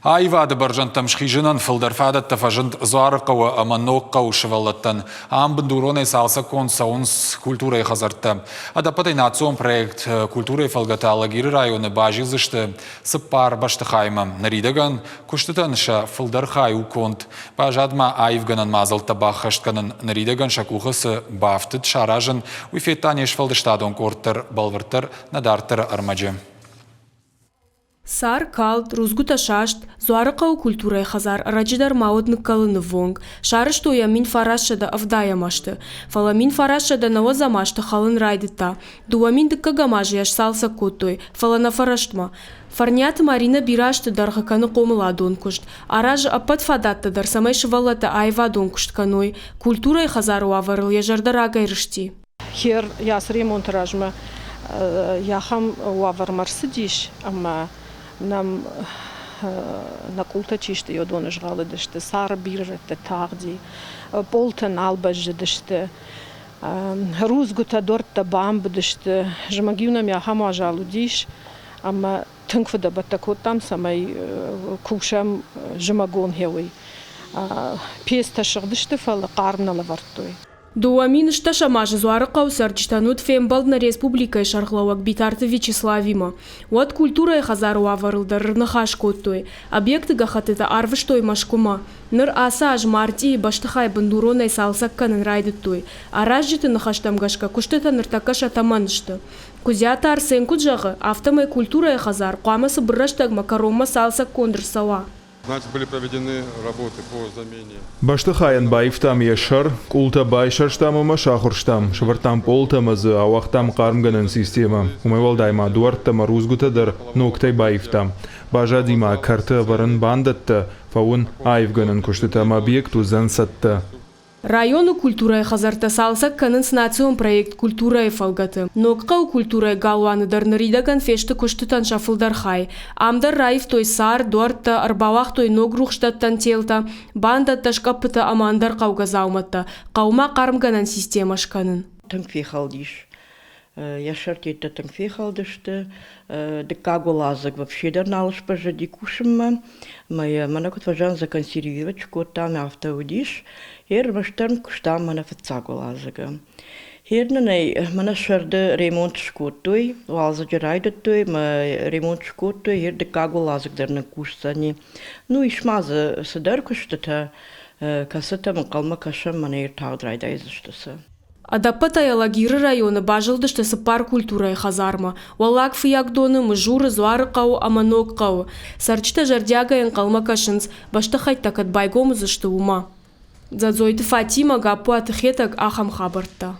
Аивады бӕрзӕндтӕм схизынӕн фылдӕр фадӕттӕ фӕзынд Дзуарыхъӕуы ӕмӕ Ногхъӕуы сывӕллӕттӕн. Ам бындуронӕй цалцӕггонд цӕуынц культурӕйы хӕдзӕрттӕ. Ӕдӕппӕтӕй национ проект «Культурӕйы фӕлгӕты Алагиры районы базилдзысты цыппар бӕстыхаймӕ. Ныридӕгӕн куыстытӕн сӕ фылдӕр хай у конд. Баззад ма аивгӕнӕн мадзӕлттӕ баххӕст кӕнын. Ныридӕгӕн сӕ къухы цы бафтыд саразын, уый федта не сфӕлдыстадон къорд дӕр, бӕлвырддӕр нӕ дарддӕры ӕрмӕджы. Цар калд, рудзгуытӕ саст, Дзуарыхъӕуы культурӕйы хӕдзар ӕрӕджы дӕр ма уыд ныккӕлыны ввонг. Сарӕзтой йӕ 1970 азты. Фӕлӕ 1990 азты хӕлын райдыдта. 2000 дыккӕгӕм азы йӕ сцалцӕг кодтой, фӕлӕ нӕ фӕрӕстмӕ. Фӕрниаты Маринӕ бирӕ азты дӕргъы кӕны хъомыладон куыст. Аразы ӕппӕт фадӕттӕ дӕр, цӕмӕй сывӕллӕттӕ аивадон куыст кӕной. Культурӕйы хӕдзары уавӕрыл йӕ зӕрдӕ рагӕй рысти. Хер ацы ремонты размӕ ахӕм уавӕрмӕ ӕрцыдис, ӕмӕ нӕм нӕ къултӕ чи сты, уыдон згъӕлыдысты, цары бирӕ рӕтты тагъди, пъолтӕ нал бӕззыдысты, рудзгуытӕ, дуӕрттӕ бамбыдысты. Зымӕг-иу нӕм ахӕм уазал уыдис, ӕмӕ тынг фыдӕбӕттӕ кодтам, цӕмӕй кусӕм зымӕгон хъӕуӕй. Пецтӕ сыгъдысты, фӕлӕ хъарм нӕ лӕвӕрдтой. 2010 азы Дзуарыхъӕуы цӕрджытӕн уыд фембӕлд нӕ республикӕйы сӕргълӕууӕг Битарты Вячеславимӕ. Уӕд культурӕйы хӕдзары уавӕрыл дӕр ӕрныхас кодтой. Объекты гӕххӕттытӕ арвыстой Мӕскуымӕ. Ныр ацы аз мартъийы бӕстыхай бындуронӕй цалцӕг кӕнын райдыдтой. Аразджыты ныхӕстӕм гӕсгӕ куыстытӕ ныртӕккӕ сӕ тӕмӕны сты. Куыдзиаты Арсен куыд зӕгъы, афтӕмӕй культурӕйы хӕдзар хъуамӕ цыбыр рӕстӕгмӕ кӕронмӕ цалцӕггонд ӕрцӕуа. Бӕстыхайӕн баивтам йӕ сӕр, къултӕ байсӕрстам ӕмӕ сахуырстам, сӕвӕрдтам пъолтӕ ӕмӕ дзы ауагътам хъармгӕнӕн системӕ. Уымӕй уӕлдай ма дуӕрттӕ ӕмӕ рудзгуытӕ дӕр ногтӕй баивтам. Баззади ма кӕрты ӕвӕрын бандӕттӕ, фӕуын аивгӕнӕн куыстытӕ ӕмӕ объект уыдзӕн цӕттӕ. Районы культурӕйы хӕдзӕрттӕ цалцӕг кӕнынц национ проект «Культурӕйы» фӕлгӕты. Ногхъӕуы культурӕйы галуаны дӕр ныридӕгӕн фесты куыстытӕн сӕ фылдӕр хай. Ам дӕр раивтой цар, дуӕрттӕ, ӕрбауагътой ног рухсдӕттӕн телтӕ, бандӕттӕ, скъӕппытӕ ӕмӕ ӕндӕр хъӕугӕ дзаумӕттӕ. Хъӕумӕ хъармгӕнӕн системӕ скӕнын. Тынг фехӕлдис. Йӕ сӕртӕттӕ тынг фехӕлдысты. Дыккаг уӕладзыг вообще дӕр нал сбӕззыди кусынмӕ. Ӕмӕ йӕ мӕнӕ куыд фӕзӕгъынц, законсервировать кодтам, афтӕ уыдис. Ӕрмӕстдӕр куыстам мӕнӕ фыццаг уӕладзыгы. Гьер нын ӕй мӕнӕ сӕрды ремонт скодтой, уалдзӕджы райдыдтой мӕ ремонт скодтой, гьер дыккаг уӕладзыг дӕр ныккусдзӕни. Ну, ис ма дзы цыдӕр куыстытӕ, кӕцытӕм ӕнхъӕлмӕ кӕсӕм, мӕнӕ тагъд райдайдзысты сӕ. Ӕдӕппӕтӕй Алагиры районы базылдысты цыппар культурӕйы хӕдзармӕ – Уӕллаг Фыййагдоны, Мызуры, Дзуарыхъӕуы ӕмӕ Ногхъӕуы. Цӕрджытӕ зӕрдиагӕй ӕнхъӕлмӕ кӕсынц, бӕстыхӕйттӕ кӕд байгом уыдзысты, уымӕ. Дзӕдзойты Фатимӕ, Гаппуаты Хетӕг, ахӕм хабӕрттӕ.